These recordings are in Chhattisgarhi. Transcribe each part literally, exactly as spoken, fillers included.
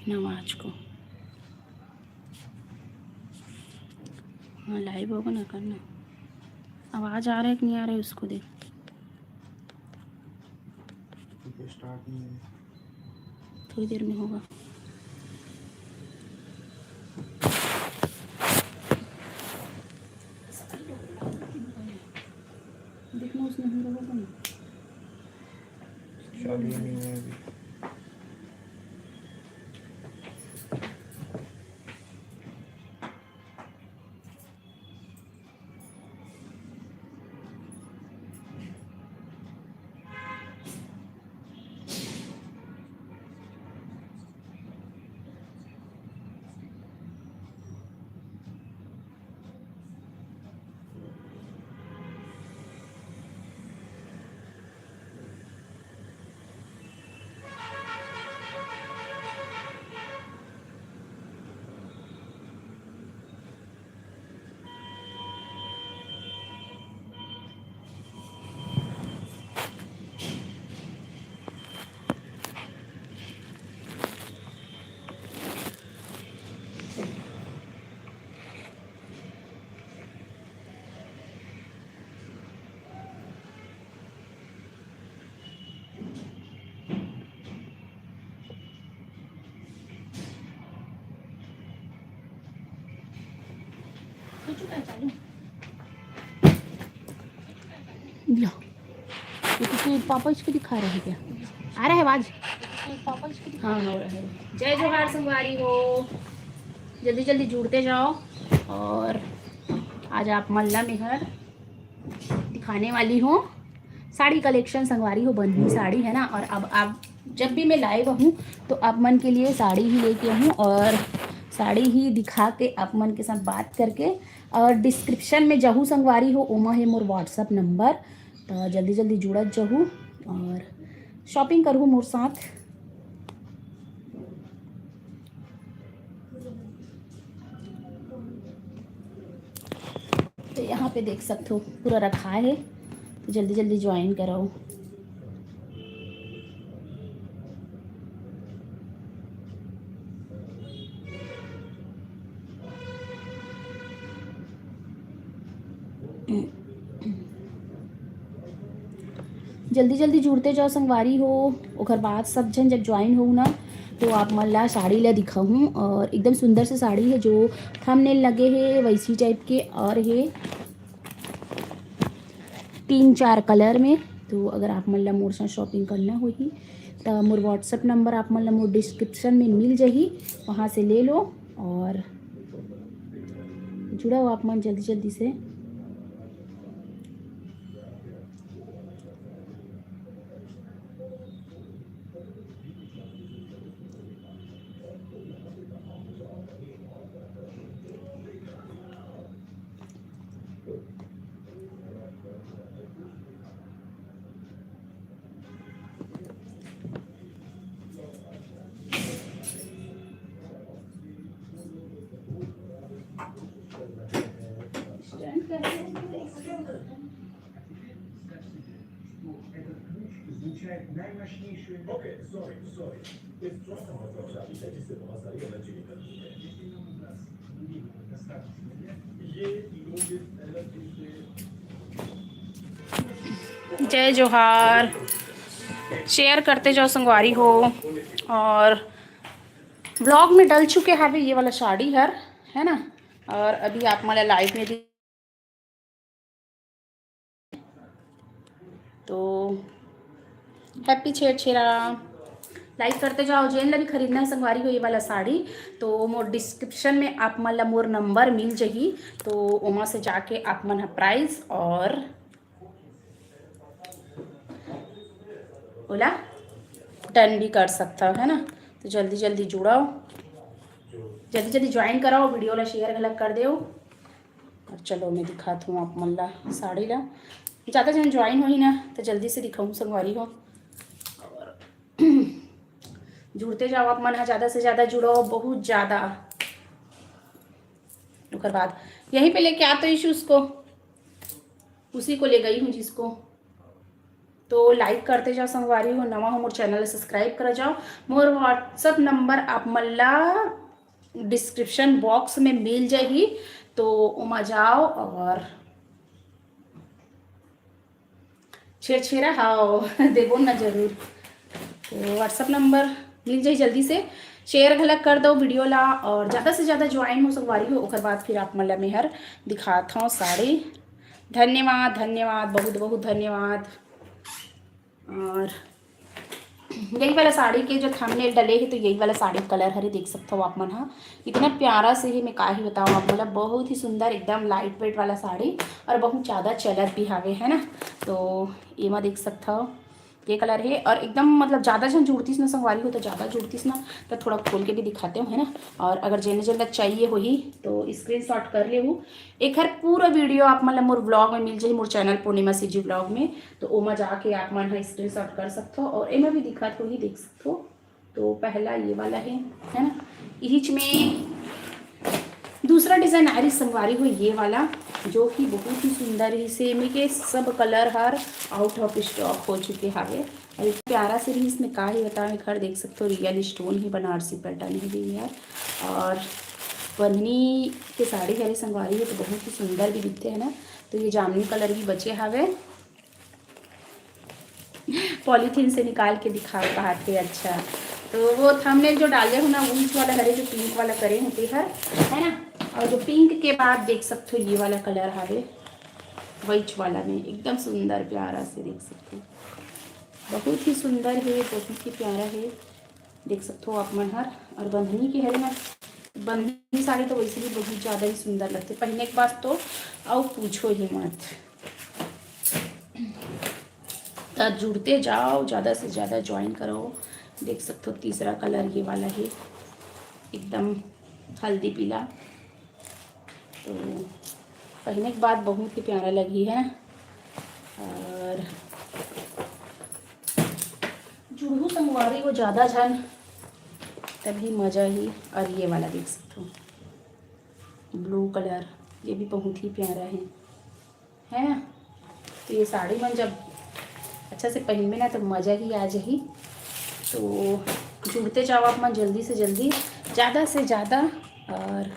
नवाज को। हाँ, लाइव होगा ना, करना। आवाज़ आ रहा है कि नहीं आ रहा है, उसको देख। ठीक है, स्टार्ट नहीं है। थोड़ी देर में होगा। देखना उसमें हो रहा होगा ना। चालू नहीं है अभी। लो, ये तो फिर पापा इसको दिखा रहे हैं क्या? आ रहा है आवाज़? हाँ, हो रहा है। जय जोहार संगवारी हो, जल्दी जल्दी जुड़ते जाओ। और आज आप मन ला मेहर दिखाने वाली हूँ साड़ी कलेक्शन संगवारी हो, बंधनी साड़ी है ना। और अब आप जब भी मैं लाइव हूँ तो आप मन के लिए साड़ी ही लेके हूँ और साड़ी ही दिखा के आप मन के साथ बात करके, और डिस्क्रिप्शन में जहू संगवारी हो, ओमा है मोर WhatsApp नंबर, तो जल्दी जल्दी जुड़त जहू और शॉपिंग करहू मोर साथ। तो यहाँ पे देख सकते हो पूरा रखा है, तो जल्दी जल्दी ज्वाइन कराओ। जल्दी जल्दी जुड़ते जाओ संगवारी हो। ओकर बाद सब झन जब ज्वाइन हो ना, तो आप मन ला साड़ी ला दिखाहूँ, और एकदम सुंदर से साड़ी है, जो थंबनेल लगे है वैसी टाइप के, और है तीन चार कलर में। तो अगर आप मन ला मोर साथ शॉपिंग करना होही, त मोर WhatsApp नंबर आप मन ला मोर डिस्क्रिप्शन में मिल जाही, वहाँ से ले लो और जुड़ाओ आप मन जल्दी जल्दी से। जय जोहार। शेयर करते जाओ संगवारी हो, और व्लॉग में डल चुके हवे ये वाला साड़ी हर, है ना। और अभी आप मन ला लाइव में भी, तो हैप्पी छेरछेरा। लाइक करते जाओ। जेन ला भी खरीदना है संगवारी हो ये वाला साड़ी, तो मोर डिस्क्रिप्शन में आप मन ला मोर नंबर मिल जाही, तो ओमा से जाके आप मन ह प्राइस और ओला डन भी कर सकता हो, है ना। तो जल्दी जल्दी जुड़ाओ, जल्दी जल्दी ज्वाइन कराओ, वीडियो ला शेयर घलक कर देव। और चलो मैं दिखात हूँ आप मन ला साड़ी ला। ज़्यादा झन ज्वाइन होही ना, तो जल्दी से दिखाऊँ संगवारी हो। और जुड़ते जाओ आप मन ह, ज़्यादा से ज़्यादा जुड़ो, बहुत ज़्यादा। ओकर बाद यहीं पे लेके आते इशूज़ को, उसी को ले गई हूँ जिसको तो like करते जाओ संगवारी हो, नवा हो मोर channel subscribe कर जाओ। मोर WhatsApp number आप मन ला description box में मिल जाही, तो ओमा जाओ और छेरछेरा हाव देबो ना जरूर। तो WhatsApp number मिल जाही जल्दी से, share घलक कर दो video ला और ज़्यादा से ज़्यादा join हो संगवारी हो, ओकर बाद फिर आप मन ला मेहर दिखात हूँ साड़ी। धन्यवाद, धन्यवाद, बहुत बहुत धन्यवाद। और यही वाला साड़ी के जो thumbnail डले हे, तो यही वाला साड़ी color हरे, देख सकते हो आप मन हा। इतना प्यारा से ही मैं का ही बताऊँ आप मन ला, बहुत ही सुंदर, एकदम light weight वाला साड़ी और बहुत ज़्यादा चलत भी हावे, है ना। तो एमा देख सकते हो ये color हे और एकदम मतलब ज़्यादा झन जुड़तीस ना संगवारी हो, तो ज़्यादा जुड़तीस ना तो थोड़ा खोल के भी दिखाते हो, है ना। और अगर जेने जेन ला चाहिए होही तो screenshot कर लेहू। एखर पूरा video आप मन ला मोर vlog में मिल जाही, मोर channel पूर्णिमा CG vlog में, तो ओमा जाके आप मन ह screenshot कर सकथो और एमा भी दिखत होही, देख सकथो। तो पहला ये वाला है, है ना। इहिच में दूसरा design आ रही संगवारी हो, ये वाला, जो कि बहुत ही सुंदर ही। सेमी के सब color Har out of stock हो चुके हावे। और एक प्यारा से रही, इसमें का ही बताऊँ, एखर देख सकते हो real stone ही, बनारसी pattern ही भी यार। और बंधनी के साड़ी हरे संगवारी हो, तो बहुत ही सुंदर भी दिखते हैं ना। तो ये जामनी color भी बचे हावे, polythene से निकाल के दिखा पाते। अच्छा, तो वो thumbnail जो डाले हो ना, वही वाला हरे, जो pink वाला करे हो तेहर, है ना। और जो pink के बाद देख सकते हो ये वाला color हावे, white वाला में एकदम सुंदर प्यारा से देख सकते हो, बहुत ही सुंदर है, बहुत ही प्यारा है। देख सकते हो आप मन हर। और बंधनी के हरे ना, बंधनी साड़ी तो वैसे भी बहुत ज़्यादा ही सुंदर लगते पहनने के बाद तो, और पूछो ही मत। तो जुड़ते जाओ, ज़्यादा से ज़्यादा join करो। देख सकते हो तीसरा color ये वाला है, एकदम हल्दी पीला। तो पहनने के बाद बहुत ही प्यारा लगी है। और जुड़हू संगवारी हो ज़्यादा झन, तभी मज़ा ही। और ये वाला देख सकते हो blue color, ये भी बहुत ही प्यारा है, है ना। तो ये साड़ी मन जब अच्छा से पहनबे ना तो मज़ा ही आ जाही। तो जुड़ते जाओ आप मन जल्दी से जल्दी, ज़्यादा से ज़्यादा, और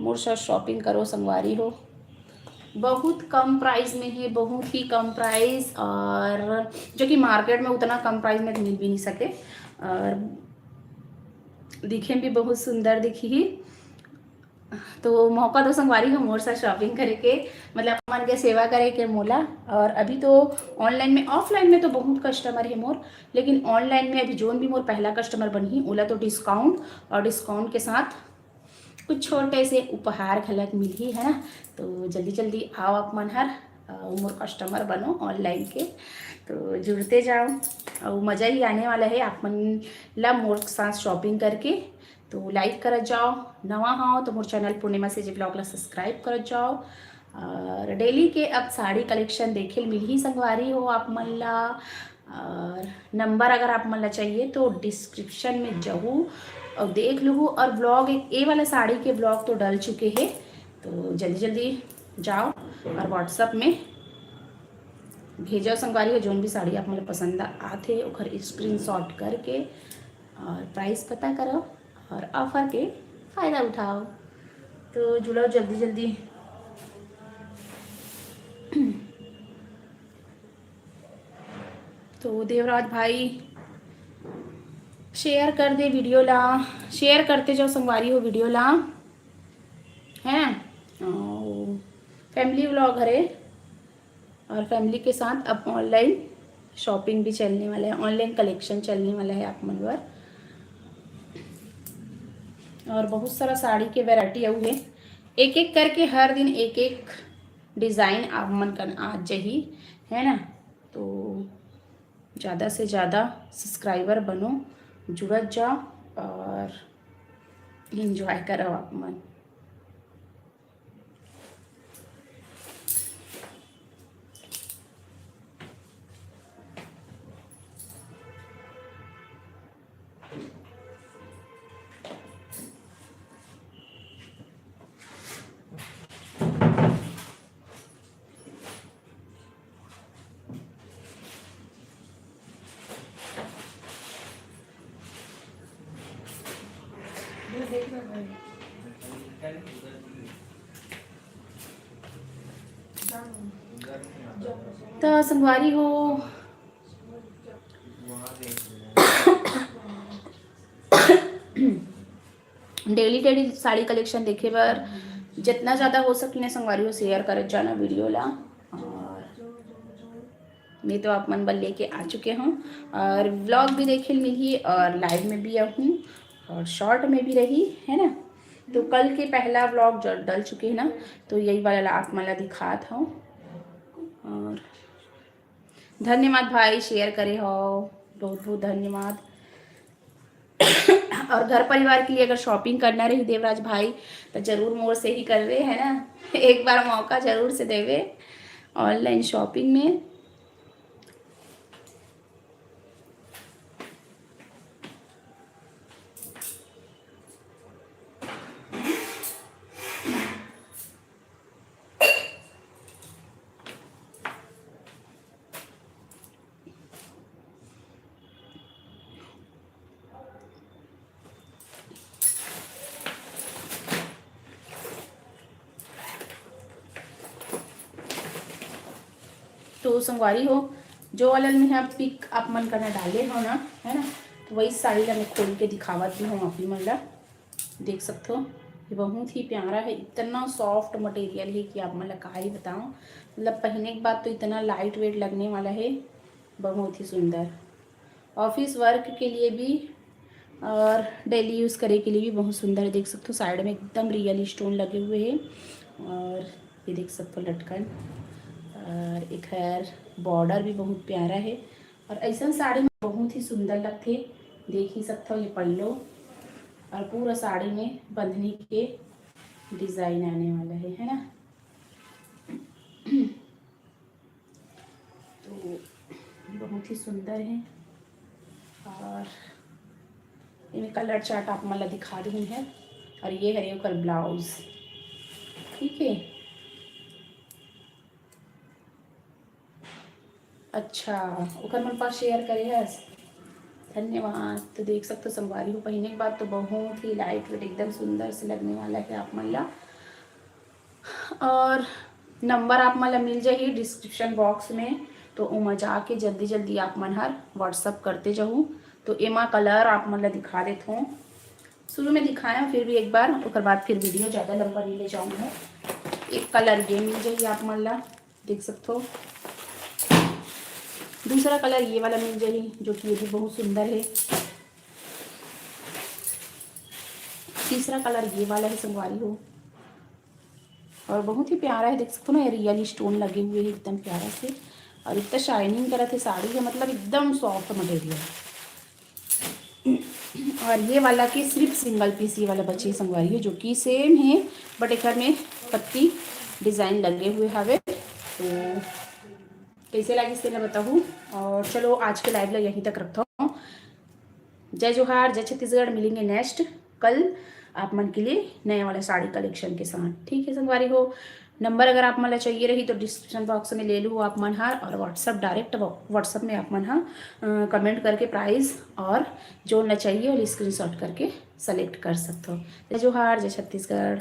मोर साथ shopping करो संगवारी हो। बहुत कम price में ही, बहुत ही कम price, और जो कि market में उतना कम price में तो मिल भी नहीं सके। और दिखे में भी बहुत सुंदर दिखी ही। तो मौका दो संगवारी हो मोर साथ shopping करे के, मतलब मन के सेवा करे के मोला। और अभी तो online में, offline में तो बहुत customer है मोर, लेकिन online में अभी जोन भी मोर पहला customer बनही, ओला तो discount और discount के साथ कुछ छोटे से उपहार घलक मिलही, है ना। तो जल्दी जल्दी आओ आप मन हर, अ, मोर customer बनो online के, तो जुड़ते जाओ। और मज़ा ही आने वाला है आप मन ला मोर साथ shopping करके। तो like करत जाओ, नवा हो तो मोर channel पूर्णिमा CG vlog ला subscribe करत जाओ। और daily के अब साड़ी collection देखे ल मिलही संगवारी हो आप मन ला। और number अगर आप मन ला चाहिए तो description में जाहू और देख लूहू। और vlog एक, ये वाला साड़ी के vlog तो डल चुके हैं, तो जल्दी जल्दी जाओ और WhatsApp में भेजो संगवारी हो, जोन भी साड़ी आप मन ला पसंद आथे ओकर screenshot करके और price पता करो और offer के फ़ायदा उठाओ। तो जुड़ो जल्दी जल्दी। तो देवराज भाई share कर दे video ला, share करते जाओ संगवारी हो video ला, है ना। और family vlog हरे और family के साथ अब online shopping भी चलने वाला है, online collection चलने वाला है आप मन बर। और बहुत सारा साड़ी के variety अउ है, एक एक करके हर दिन एक एक design आप मन कन आ जाही, है ना। तो ज़्यादा से ज़्यादा subscriber बनो, जुड़त जाओ और enjoy करो आप मन। त संगवारी हो, डेली डेली साड़ी कलेक्शन देखे बर जितना ज़्यादा हो सकी ना संगवारी हो, शेयर करत जाना वीडियो ला। और मैं तो आप मन बर लेके आ चुके हूँ और व्लॉग भी देखे मिलही और लाइव में भी आहूँ और शॉर्ट में भी रही, है ना। तो कल के पहला व्लॉग जो डल चुके है ना, तो यही वाला आप मन ला दिखात हूँ। और धन्यवाद भाई, शेयर करे हो, बहुत बहुत धन्यवाद। और घर परिवार के लिए अगर शॉपिंग करना रही देवराज भाई, तो जरूर मोर से ही करवे, है ना। एक बार मौका जरूर से देवे ऑनलाइन शॉपिंग में। तो संगवारी हो, जो वाला में आप पिक आप मन करना डाले हो ना, है ना, तो वही साड़ी ला मैं खोल के दिखावत भी हूँ आप ही मन ला। देख सकते हो, ये बहुत ही प्यारा है, इतना सॉफ्ट मटेरियल है कि आप मन ला का ही बताऊँ। मतलब पहनने के बाद तो इतना लाइट वेट लगने वाला है, बहुत ही सुंदर। ऑफिस वर्क के लिए भी और डेली यूज़ करे के लिए भी बहुत सुंदर है। देख सकते हो साइड में एकदम रियल स्टोन लगे हुए हैं। और ये देख सकते हो लटकन, और एक है बॉर्डर भी बहुत प्यारा है। और ऐसा साड़ी में बहुत ही सुंदर लगते, देख ही सकते हो ये पल्लो और पूरा साड़ी में बंधनी के डिज़ाइन आने वाला है, है ना। तो बहुत ही सुंदर है। और इनमें कलर चार्ट आप मन ला दिखा रही है। और ये है ओकर ब्लाउज, ठीक है। अच्छा, ओकर मन पास शेयर करे हस, धन्यवाद। तो देख सकते हो संगवारी हो, पहनने के बाद तो बहुत ही लाइट वेट एकदम सुंदर से लगने वाला है आप मन ला। और नंबर आप मन ला मिल जाही डिस्क्रिप्शन बॉक्स में, तो ओमा जाके जल्दी जल्दी आप मन हर व्हाट्सअप करते जाहू। तो एमा कलर आप मन ला दिखा देत हूँ, शुरू में दिखाया फिर भी एक बार, ओकर बाद फिर वीडियो ज़्यादा लंबा नहीं ले जाऊँगा। एक कलर ये मिल जाही आप मन ला, देख सकते हो। दूसरा कलर ये वाला मिल जाही, जो कि ये भी बहुत सुंदर है। तीसरा कलर ये वाला है संगवारी हो, और बहुत ही प्यारा है, देख सकते हो ना, ये रियल स्टोन लगे हुए हैं एकदम प्यारा से, और इतना शाइनिंग करत है साड़ी है, मतलब एकदम सॉफ्ट मटेरियल। और ये वाला के सिर्फ सिंगल पीस ये वाला बचे संगवारी है, जो कि सेम है, बट एक में पत्ती डिज़ाइन लगे हुए हवे। तो कैसे लगिस तेला बताहू। और चलो आज के लाइव ला यहीं तक रखता हूँ। जय जोहार, जय छत्तीसगढ़। मिलेंगे नेक्स्ट कल आप मन के लिए नया वाला साड़ी कलेक्शन के साथ, ठीक है संगवारी हो। नंबर अगर आप मन ला चाहिए रही तो डिस्क्रिप्शन बॉक्स में ले लू आप मन हा, और व्हाट्सअप डायरेक्ट व्हाट्सअप में आप मन हा कमेंट करके प्राइस और जो न चाहिए वो स्क्रीनशॉट करके सेलेक्ट कर सकते हो। जय जोहार, जय छत्तीसगढ़।